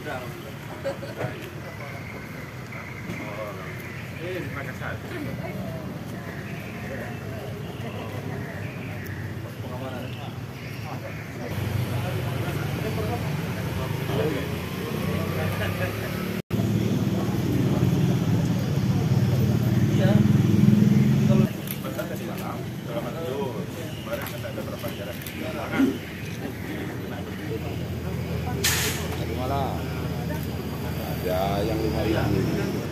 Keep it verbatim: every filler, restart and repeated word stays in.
Eh, di Makassar. Iya. Kalau tadi malam, selamat tidur. Kemarin kan ada berapa jarak? Tadi malam. Ya, yang lima ribu.